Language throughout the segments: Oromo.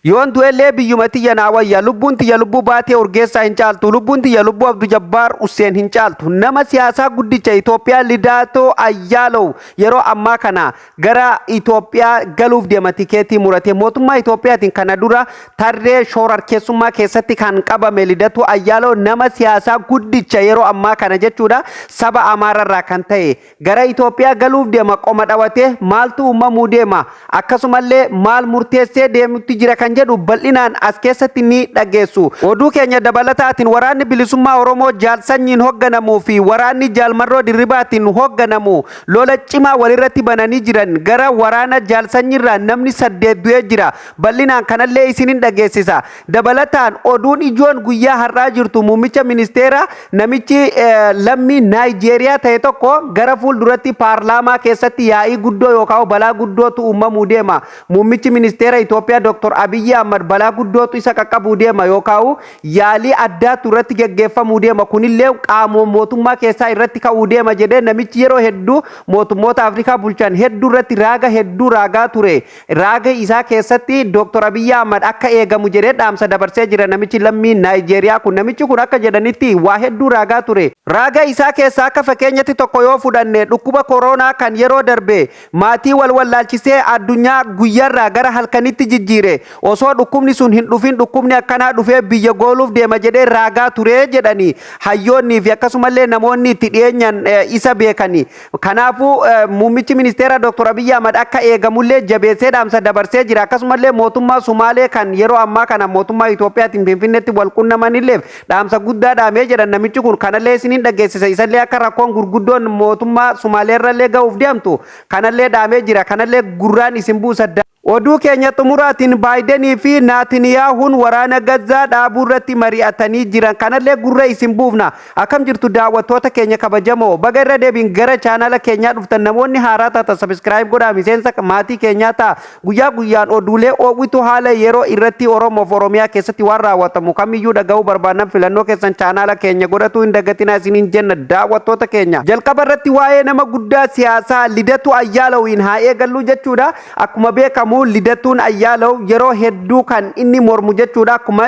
Yoon du'ellee biyyuma tiyya naa wayya. Lubbuun tiyya lubbuu Baatee Urgeessaa hin caaltu. Lubbuun tiyya lubbuu Abdu Jabbaar Husseen hin caaltu. Nama siyaasaa guddicha Itoophiyaa Lidaatoo Ayyaalow yeroo ammaa kana gara Itoophiyaa galuuf deema tikeetii murate. Mootummaa Itoophiyaatiin kana dura tarree shoorarkeessummaa keessatti kan qabame Lidatuu Ayyaalow nama siyaasaa guddicha yeroo ammaa kana jechuudha saba Amaararraa kan ta'e gara Itoophiyaa galuuf deema. Qoma dhawatee maaltu uumamuu deema, akkasumallee maal murteessee deemutti jira kan jedhu bal'inaan as keessatti ni dhageessu. Oduu keenya dabalataatiin waraanni bilisummaa Oromoo Jaal Sanyiin hogganamuu fi waraanni Jaal Marroo Dirribaatiin hogganamu lola cimaa walirratti bananii jiran. Gara waraana Jaal Sanyiirraa namni 8 du'ee jira. Bal'inaan kanallee isinin dhageessisa. Dabalataan oduun ijoon guyyaa har'aa jirtu muummicha ministeera namichi lammii Naayijeeriyaa ta'e tokko gara fuulduratti paarlaamaa keessatti yaa'ii guddoo yookaan balaa guddootu uumamuu deema. Muummichi ministeera Itoophiyaa Dr. Abiyyi Ahmad balaa guddootu isa qaqqabuu deema yookaan yaalii addaatu irratti geggeeffamuu deema. Kunillee qaama mootummaa keessaa irratti ka'uu deema jedhee namichi yeroo hedduu mootummoota Afrikaa bulchan hedduu irratti raaga hedduu raagaa ture. Raaga isaa keessatti Dr. Abiyyi Ahmad akka eegamu jedhee dhaamsa dabarsee jira namichi lammii Naayijeeriyaa kun. Namichi kun akka jedhanitti waa hedduu raagaa ture. Raaga isaa keessaa akka fakkeenyatti tokko yoo fudhanne, dhukkuba koronaa kan yeroo darbe maatii wal wallaalchisee addunyaa guyyaarraa gara halkanitti jijjiire, osoo dhukkubni sun hin dhufin dhukkubni akkanaa dhufee biyya gooluuf deema jedhee raagaa ture jedhani hayyoonnii fi akkasumallee namoonni itti dhiyeenyaan isa beekani. Kanaafuu muummichi ministeera Dr. Abiyyi Ahmad akka eegamullee jabeessee dhaamsa dabarsee jira. Akkasumallee mootummaa Sumaalee kan yeroo ammaa kana mootummaa Itoophiyaatiin Finfinneetti wal qunnamanilleef dhaamsa guddaa dhaamee jedhan namichi kun. Kanallee isiniin dhageessisa. Isallee akka rakkoon gurguddoon mootummaa Sumaaleerrallee ga'uuf deemtu kanallee dhaamee jira. Kanallee gurraan isin buusa. Oduu keenya xumuraatiin Baayidenii fi Naatiniyaahuun waraana Gazzaa dhaabuu irratti mari'atanii jiran. Kanallee gurra isin buufna. Akkam jirtu daawwattoota keenya kabajamoo? Baga irra deebiin gara chaanala keenyaa dhuftan. Namoonni haaraa taatan subscribe godhaa, miseensa maatii keenyaa ta'a. Guyyaa guyyaan oduulee oowwitu haala yeroo irratti Oromoof Oromiyaa keessatti waan raawwatamu kamiyyuu dhaga'uu barbaannan filannoo keessan chaanala keenya godhatuu hin dagatinaa isiniin jenna daawwattoota keenya. Jalqaba irratti waa'ee nama guddaa siyaasaa Lidatu Ayyaalawiin haa eegallu jechuudha. Akkuma beekamu Lidatuun Ayyaalaw yeroo hedduu kan inni mormu jechuudha. Akkuma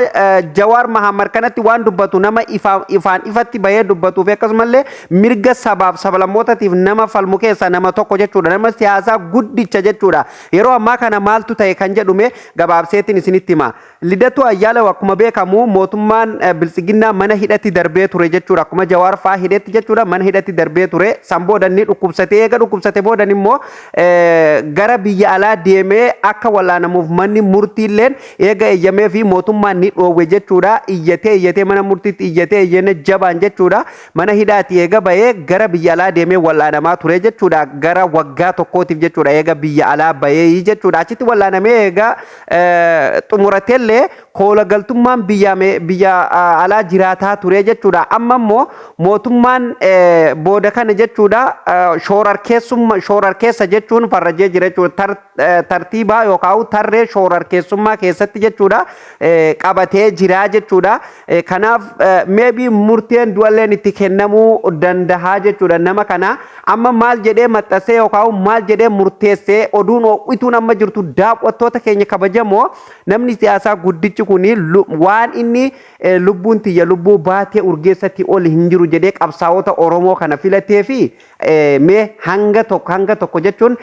Jawaar Mahammad kanatti waan dubbatu nama ifaan ifatti bahee dubbatuu fi akkasumallee mirga sabaaf sablammootaatiif nama falmu keessaa nama tokko jechuudha. Nama siyaasaa guddicha jechuudha. Yeroo ammaa kana maaltu ta'e kan jedhume gabaabseetiin isinitti hima. Lidatuu Ayyaalew akkuma beekamu mootummaan biltsiginnaa mana hidhatti darbee ture jechuudha. Akkuma Jawaar fa'aa hidhetti jechuudha, mana hidhatti darbee ture. San booda inni dhukkubsatee, eega dhukkubsate boodan immoo gara biyya alaa deemee akka wal'aanamuuf manni murtiilleen eega eeyyamee fi mootummaan ni dhoowwe jechuudha. Iyyatee iyyatee mana murtiitti iyyatee iyyane jabaan jechuudha. Mana hidhaati eega bahee gara biyya alaa deemee wal'aanamaa ture jechuudha. Gara waggaa tokkootiif jechuudha eega biyya alaa bahee jechuudha. Achitti wal'aanamee eega xumuratellee koola galtummaan biyya alaa jiraataa ture jechuudha. Amma immoo mootummaan booda kana jechuudha shoorarkeessa jechuun farrajee jira jechuudha. Tartiibaa yookaan tarree shoorarkeessummaa keessatti jechuudha qabatee jira jechuudha. Kanaaf maybe murteen du'alleen itti kennamuu danda'a jechuudha nama kana. Amma maal jedhee maxxansee yookaan maal jedhee murteessee? Oduun ho'ituun amma jirtu, daawwattoota keenya kabajamoo, namni siyaasaa guddichi kun waan inni lubbuun tiyya lubbuu Baatee Urgeessatti ol hin jiru jedhee qabsaa'ota Oromoo kana filatee fi mee hanga tokko jechuun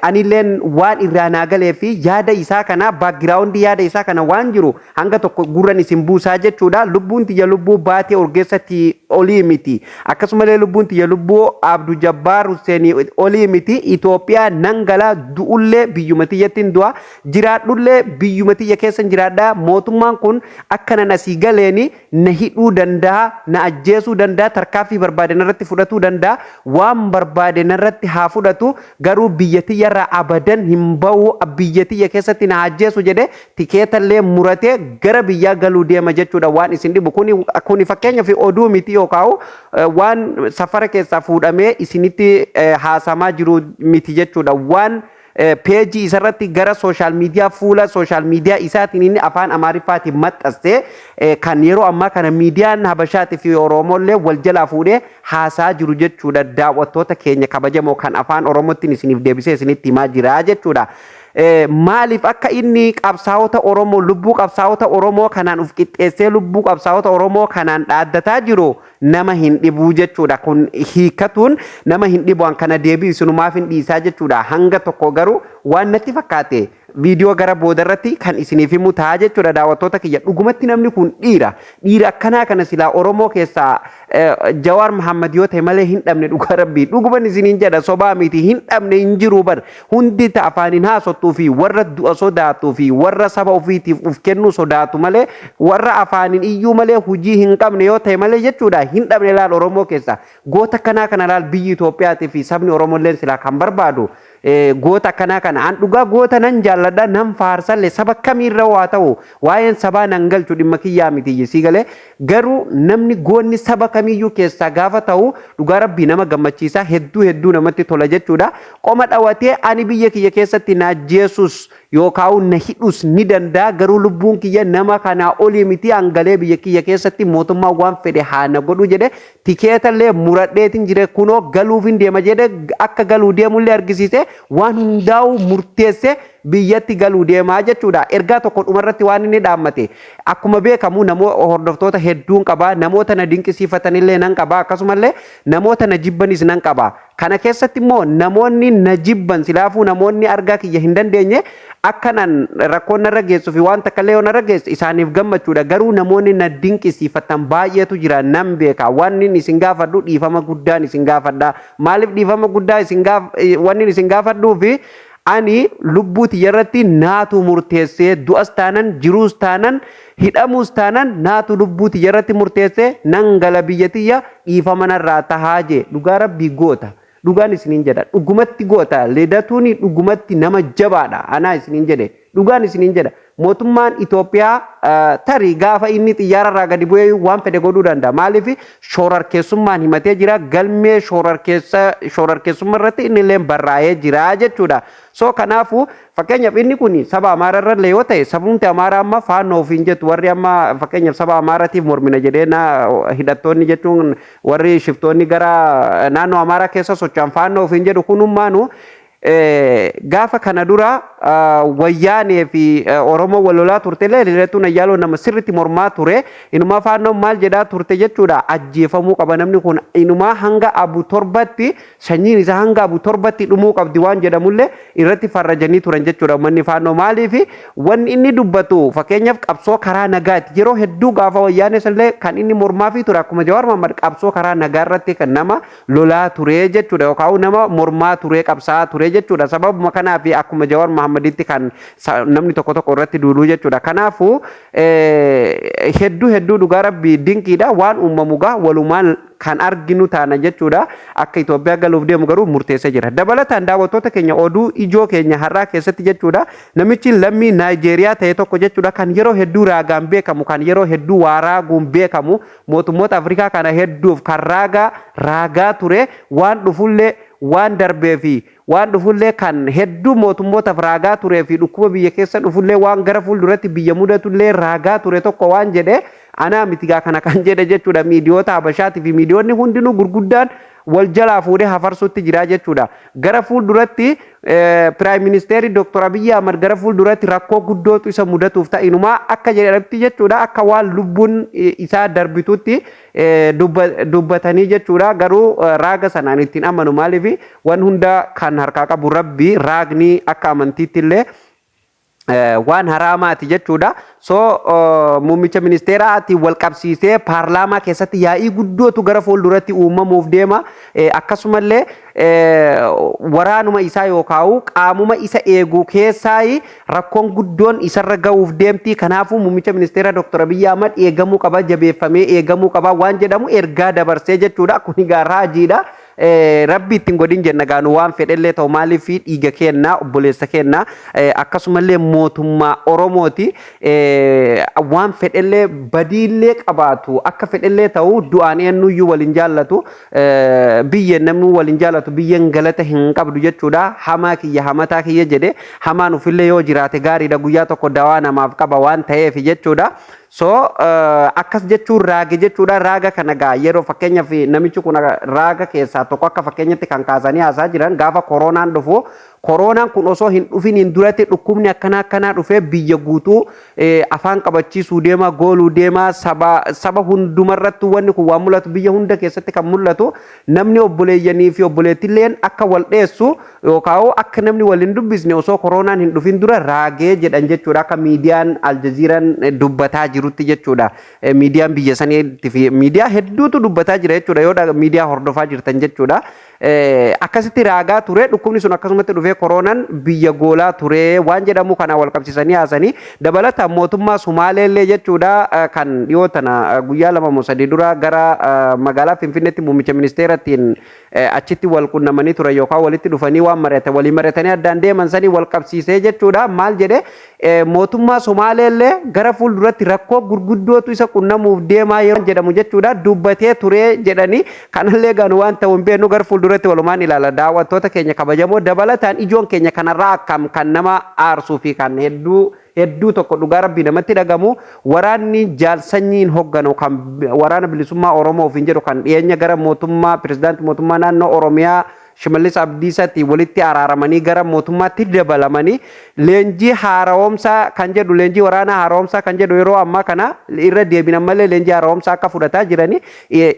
anilleen waan irraa naa galee fi yaada isaa kana, background yaada isaa kana waan jiru hanga tokko gurran isin buusaa jechuudha. Lubbuun tiyya lubbuu Baatee Urgeessatti olii miti. Akkasumallee lubbuun tiyya lubbuu Abdu Jabbaar Huseenii olii miti. Itoophiyaa nan galaa, du'ullee biyyuma tiyyatti du'a, jiraadhullee biyyuma tiyya keessa jiraadha. Mootummaan kun akka nan asii galeeni na hidhuu danda'a, na ajjeesuu danda'a, tarkaaffii barbaade narratti fudhatuu danda'a, waan barbaade narratti haa fudhatu, garuu biyya tiyyarraa abadan hin bahu, biyya tiyya keessatti na ajjeesu jedhe tikeetallee muratee gara biyyaa galuu deema jechuudha. Waan isin dhibu kuni fakkeenyaaf oduu miti yookaan waan safara keessaa fuudhamee isinitti haasamaa jiru miti jechuudha. Waan peejii isarratti gara social media, fuula social media isaatiin inni afaan Amaariffaatiin maxxansee kan yeroo ammaa kana miidiyaan Habashaatii fi Oromollee wal jalaa fuudhee haasaa jiru jechuudha. Daawwattoota keenya kabajamoo, kan afaan Oromootiin isiniif deebisee isinitti himaa jira jechuudha. Maaliif akka inni qabsaa'ota Oromoo, lubbuu qabsaa'ota Oromoo kanaan uf qixxeessee, lubbuu qabsaa'ota Oromoo kanaan dhaaddataa jiru nama hin dhibuu jechuudha. Kun hiikkatuun nama hin dhibu, kana deebii isinumaaf hin dhiisaa jechuudha. Hanga tokko garuu waan natti fakkaate viidiyoo gara boodarratti kan isiniif himu ta'a jechuudha, daawwattoota kiyya. Dhugumatti namni kun dhiira. Dhiira akkanaa kana silaa Oromoo keessaa Jawaar Mahammad yoo ta'e malee hin dhabne, dhugaa rabbii. Dhuguman isiniin jedha, sobaa miti, hin dhabne, hin jiru bar. Hundi ta afaaniin haasottuu fi warra du'a sodaatuu fi warra saba ofiitiif uf kennuu sodaatu malee, warra afaaniin iyyuu malee hujii hin qabne yoo ta'e malee jechuudha, hin dhabne. Laal, Oromoo keessa goota akkanaa kana laal, biyyi Itoophiyaatii fi sabni Oromolleen silaa kan barbaadu goota akkanaa kana. An dhugaa goota nan jaalladha, nan faarsalle. Saba kamiirra waa ta'u waa'een sabaa nan galchu, dhimma kiyyaa miti, sii galee? Garuu namni goonni saba kamiyyuu keessaa gaafa ta'u dhugaa rabbii nama gammachiisa, hedduu hedduu namatti tola jechuudha. Qoma dhawatee ani biyya kiyya keessatti na ajjeesus yookaan na hidhus ni danda'a, garuu lubbuun kiyya nama kanaa olii miti, hangalee biyya kiyya keessatti mootummaan waan fedhe haa na godhu jedhe, tikeetallee muradheetiin jire, kunoo galuuf hin deema jedhe. Akka galuu deemullee argisiise, waan hundaa'u murteesse, biyyatti galuu deemaa jechuudha. Ergaa tokko dhumarratti waan inni dhaammate, akkuma beekamu namoota hordoftoota hedduun qaba, namoota na dinqisiifatanillee nan qaba, akkasumallee namoota na jibbanis nan qaba. Kana keessatti immoo namoonni na jibban silaafuu namoonni argaa kiyya hin dandeenye akka nan rakkoon narra geessuu fi waan takka illee yoo narra geesse isaaniif gammachuudha. Garuu namoonni na dinqisiifatan baay'eetu jira, nan beeka. Wanni isin gaafadhu, dhiifama guddaan isin gaafadha. Maaliif dhiifama guddaa isin gaaf wanni isin gaafadhuu fi ani lubbuu tiyyarratti naatu murteessee, du'as taanan, jiruus taanan, hidhamuus taanan, naatu lubbuu tiyyarratti murteessee nan gala biyya tiyya, dhiifama narraa tahaa jee. Dhugaa rabbii goota. Dhugaan isiniin jedha, dhugumatti goota. Lidatuun dhugumatti nama jabaadha, anaa isiniin jedhe, dhugaan isiniin jedha. Mootummaan Itoophiyaa tarii gaafa inni xiyyaararraa gadi bu'ee waan fedhe godhuu danda'a. Maaliif? Shororkeessummaan himatee jira, galmee shororkeessummaa irratti inni illee barraa'ee jira jechuudha. So kanaafuu fakkeenyaaf inni kun saba Amaararra illee yoo ta'e, sabumti Amaaraa amma faannoo ofiin jettu, warri amma fakkeenyaaf saba Amaaraatiif mormina jedhee na hidhattoonni jechuun warri shiftoonni gara naannoo Amaaraa keessa socho'an faannoo ofiin jedhu kunummaanu gaafa kana dura wayyaanee fi Oromoo wal lolaa turte illee Lidatuun Ayyaaloo nama sirriitti mormaa ture. Inumaa faannoon maal jedhaa turte jechuudha? Ajjeefamuu qaba namni kun, inumaa hanga abu 7tti, sanyiin isaa hanga abu 7tti dhumuu qabdi waan jedhamullee irratti farrajanii turan jechuudha. Uummanni faannoo maaliif wanni inni dubbatu, fakkeenyaaf qabsoo karaa nagaati. Yeroo hedduu gaafa wayyaanee illee kan inni mormaafii ture, akkuma Jawaar Mohammad, qabsoo karaa nagaa irratti kan nama lolaa ture jechuudha, yookaan nama mormaa ture, qabsaa'aa ture jechuudha. Sababuma kanaaf akkuma Jawaar Mohammaditti kan namni tokko tokko irratti duuluu jechuudha. Kanaafuu hedduu hedduu dhugaa rabbii dinqiidha. Waan uumamu gaa walumaan kan arginu taana jechuudha. Akka Itoophiyaa galuuf deemu garuu murteessee jira. Dabalataan daawwattoota keenya, oduu ijoo keenya har'aa keessatti jechuudha, namichi lammii Naayijeeriyaa ta'e tokko jechuudha, kan yeroo hedduu raagaan beekamu, kan yeroo hedduu waa raaguun beekamu, mootummoota Afrikaa kana hedduuf kan raagaa raagaa ture, waan dhufullee, waan darbee fi waan dhufullee kan hedduu mootummootaaf raagaa turee fi dhukkuba biyya keessa dhufullee, waan gara fuulduratti biyya mudatullee raagaa ture tokko waan jedhe, anaa miti gaa kana kan jedhe jechuudha, miidiyoota Habashaatii fi miidiyoonni hundinuu gurguddaan wal jalaa fuudhee hafarsuutti jira jechuudha. Gara fuulduratti Prime Ministerri Dr. Abiyyi Ahmad gara fuulduratti rakkoo guddootu isa mudatuuf ta'a. Inumaa akka jedhamtti jechuudha, akka waan lubbuun isaa darbitutti dubbatanii jechuudha. Garuu raaga sanaan ittiin amanu. Maaliif? Waan hunda kan harkaa qabu rabbi, raagni akka amantiitti illee waan haraamaati jechuudha. So muummicha ministeeraatiin wal qabsiisee paarlaamaa keessatti yaa'ii guddootu gara fuulduratti uumamuuf deema. Akkasumallee waraanuma isaa yookaan qaamuma isa eegu keessaa rakkoon guddoon isarra ga'uuf deemti. Kanaafuu muummicha ministeeraa Dr. Abiyyi Ahmad eegamuu qaba, jabeeffamee eegamuu qaba waan jedhamu ergaa dabarsee jechuudha. Kun egaa raajiidha. Rabbi ittiin godhin jenna gaanu, waan fedhellee ta'u, maaliif dhiiga kennaa, obboleessa kennaa, akkasumallee mootummaa Oromooti. Waan fedhellee badiillee qabaatu, akka fedhellee ta'u, du'aan eenyuyyuu waliin jaallatu, biyyeen namni waliin jaallatu, biyyeen galata hin qabdu jechuudha. Hamaa kiyya, hamataa kiyya jedhe, hamaan ufillee yoo jiraate gaariidha, guyyaa tokko dawaa namaaf qaba waan ta'eef jechuudha. So akkas jechuun raage jechuudha. Raaga kana gaa yeroo fakkeenyaaf namichi kun raaga keessaa tokko akka fakkeenyatti kan kaasanii haasaa jiran, gaafa koronaan dhufu Koronaan kun osoo hin dhufiniin duratti dhukkubni akkanaa akkanaa dhufee biyya guutuu afaan qabachiisuu deema, gooluu deema. Saba hundumarrattu wanni kun waan mul'atu, biyya hunda keessatti kan mul'atu, namni obboleeyyanii fi obboleettilleen akka wal dheessu yookaan akka namni wal hin dubbisne osoo koronaan hin dhufin dura raagee jedhan jechuudha, akka miidiyaan Aljaziiraan dubbataa jirutti jechuudha. Miidiyaan biyya saniitti fi miidiyaa hedduutu dubbataa jira jechuudha, yoo miidiyaa hordofaa jirtan jechuudha. Akkasitti raagaa ture, dhukkubni sun akkasumatti dhufee koronaan biyya goolaa ture waan jedhamu kana wal qabsiisanii haasanii. Dabalataan mootummaa Sumaaleellee jechuudha, kan dhiyoo tana guyyaa 2 moo 3 dura gara magaalaa Finfinneetti muummicha ministeerattiin achitti wal qunnamanii ture yookaan walitti dhufanii waan mari'atan walii mari'atanii addaan deeman sanii wal qabsiisee jechuudha. Maal jedhe? Mootummaa Somaaleellee gara fuulduratti rakkoo gurguddootu isa qunnamuuf deemaa yeroo jedhamu jechuudha dubbatee ture jedhanii. Kanallee gaanu waan ta'u hin beeknu, gara fuulduratti walumaan ilaala, daawwattoota keenya kabajamoo. Dabalataan ijoon keenya kanarraa akkam kan nama aarsuu fi kan hedduu hedduu tokko dhugaa Rabbii namatti dhagamu, waraanni jaalsanyiin hogganu kan Waraana Bilisummaa Oromoo ofiin jedhu kan dhiyeenya gara mootummaa pirezidaantii mootummaa naannoo Oromiyaa Shimallis Abdiisaatti walitti araaramanii gara mootummaatti dabalamanii, leenjii haara'oomsaa kan jedhu, leenjii waraanaa haara'oomsaa kan jedhu yeroo ammaa kana irra deebinan malee leenjii haara'oomsaa akka fudhataa jiranii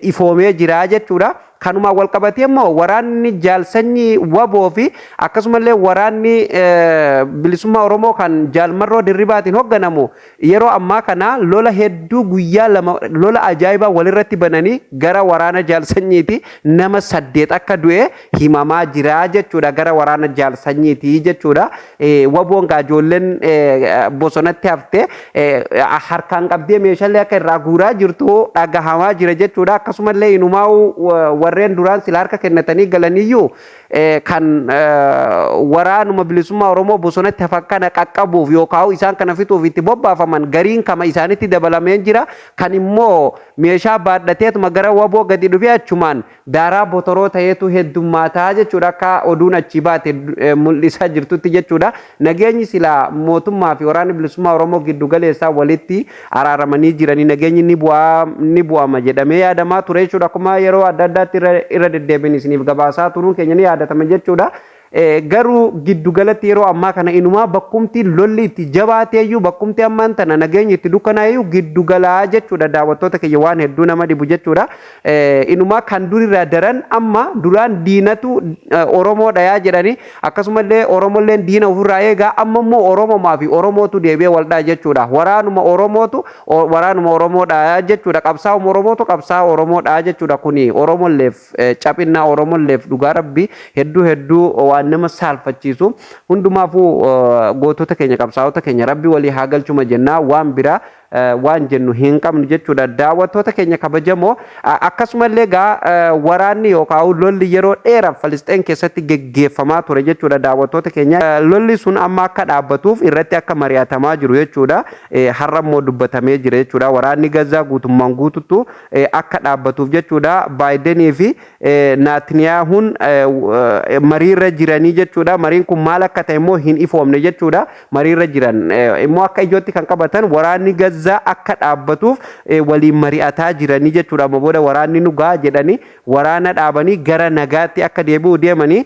ifoomee jira jechuudha. Kanumaan wal qabatee immoo waraanni jaalsanyii WABOO fi akkasumallee waraanni Bilisummaa Oromoo kan Jaalmarroo Dirribaatiin hoogganamu yeroo ammaa kana lola hedduu guyyaa 2 lola ajaa'ibaa walirratti bananii gara waraana jaalsanyiiti nama saddeet akka du'e himamaa jira jechuudha, gara waraana jaalsanyiiti jechuudha. WABOon gaa ijoolleen bosonatti hafte harkaan qabdee meeshaalee akka irraa guuraa jirtu dhagahamaa jira jechuudha. Akkasumallee inumaa warreen duraan sila harka kennatanii galaniyyuu kan waraanuma Bilisummaa Oromoo bosonatti hafan kana qaqqabuuf yookaan isaan kana fixuuf itti bobbaafaman gariin kama isaanitti dabalamee jira. Kan immoo meeshaa baadhateetuma gara WABOO gadi dhufee achumaan daaraa botoroo ta'eetu heddummaataa jechuudha, akka oduun achii baate mul'isaa jirtutti jechuudha. Nageenyi silaa mootummaa fi Waraanni Bilisummaa Oromoo giddu galeessaa walitti araaramanii jiranii nageenyi ni bu'aa ni bu'ama jedhamee yaadamaa ture jechuudha. Akkuma yeroo adda addaatti irra deddeebiin isiniif gabaasaa turuun keenya ni yaadatama jechuudha. Garuu giddu galatti yeroo ammaa kana inumaa bakkumti lolli itti jabaateeyyuu, bakkumti ammaan tana nageenyi itti dukkanaayyuu giddu galaa jechuudha, daawwattoota keenya, waan hedduu nama dhibu jechuudha. Inumaa kan durirraa daran amma duraan diinatu Oromoo dhayaa jedhanii, akkasumallee Oromolleen diina ofirraa eegaa, amma immoo Oromomaa fi Oromootu deebi'ee waldhaa jechuudha. Waraanuma Oromootu waraanuma Oromoo dhayaa jechuudha. Qabsaa'uma Oromootu qabsaa'aa Oromoo dhayaa jechuudha. Kuni Oromolleef caphinnaa, Oromolleef dhugaa Rabbi hedduu hedduu waan nama saalfachiisu. Hundumaafuu gootota keenya, qabsaa'ota keenya Rabbi walii haa galchuma jennaa, waan biraa waan jennu hin qabnu jechuudha. Daawwattoota keenya kabajamoo, akkasumallee gaa waraanni yookaan lolli yeroo dheeraaf Falisxeen keessatti geggeeffamaa ture jechuudha, daawwattoota keenya. Lolli sun amma akka dhaabbatuuf irratti akka mari'atamaa jiru jechuudha. Har'a immoo dubbatamee jira jechuudha. Waraanni Gazaa guutummaan guututtu akka dhaabbatuuf jechuudha. Baayidenii fi Naatniyaahuun mariirra jiranii jechuudha. Mariin kun maal akka ta'e immoo hin ifoomne jechuudha. Mariirra jiran immoo akka ijootti kan qabatan waraanni Gazaa akka dhaabbatuuf waliin mari'ataa jiranii jechuudha. Amma booda waraanni nu ga'a jedhanii waraana dhaabanii gara nagaatti akka deebi'u deemanii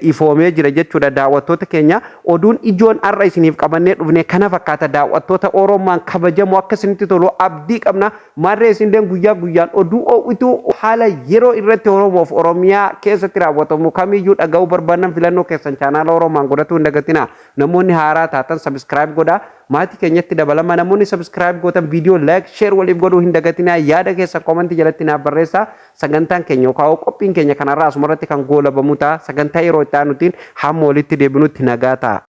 ifoomee jira jechuudha, daawwattoota keenya. Oduun ijoon har'a isiniif qabannee dhufne kana fakkaata, daawwattoota Oromaan kabajamoo. Akka isinitti tolu abdii qabna. Maarree isinilleen guyyaa guyyaan oduu oowwituu haala yeroo irratti Oromoof Oromiyaa keessatti raawwatamu kamiyyuu dhaga'uu barbaannan filannoo keessan chaanaala Oromaan godhachuu hin dagatinaa. Namoonni haaraa taatan subscribe godhaa. Maatii keenyatti dabalama. Namoonni subscribe gootan viidiyoo like, share waliif godhuu hin dagatinaa. Yaada keessan koomantii jalatti naaf barreessaa. Sagantaan keenya yookaan qophiin keenya kanarraa asumarratti kan goolabamu ta'a. Sagantaa yeroo itti aanutiin hamma walitti deebinutti nagaa ta'a.